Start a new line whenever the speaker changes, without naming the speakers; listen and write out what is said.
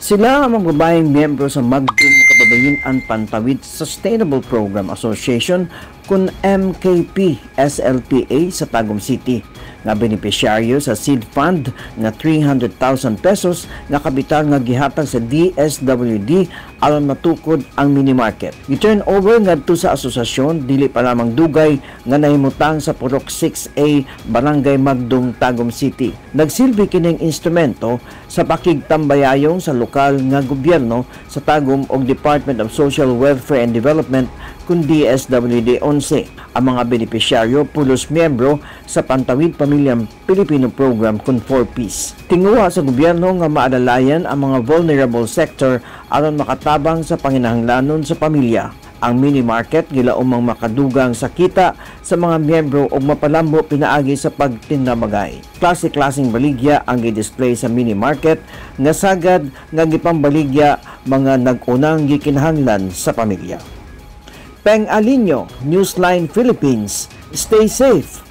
Sila ang mga babaeng miyembro sa Magdum Kababayen-an Pantawid Sustainable Program Association kun MKP SLPA sa Tagum City nga benepisyaryo sa seed fund nga 300,000 pesos nga kapital nga gihatag sa DSWD aron matukod ang mini market. Gi-turn over ngadto sa asosasyon dili pa lamang dugay nga nahimutang sa Purok 6A, Barangay Magdum, Tagum City. Nagsilbi kining instrumento sa pakigtambayayong sa lokal nga gobyerno sa Tagum og Department of Social Welfare and Development kun DSWD 11. Ang mga benepisyaryo pulos miyembro sa Pantawid Pamilyang Pilipino Program kun 4Ps. Tinguha sa gobyerno nga maadalayan ang mga vulnerable sector aron makatabang sa panginahanglanon sa pamilya. Ang mini market gilaumang makadugang sa kita sa mga miyembro ug mapalambo pinaagi sa pagtindabagay. Klase-klaseng baligya ang gi-display sa mini market nga sagad nga gipambaligya mga nag-unang gikinahanglan sa pamilya. Peng Alinio, Newsline Philippines. Stay safe.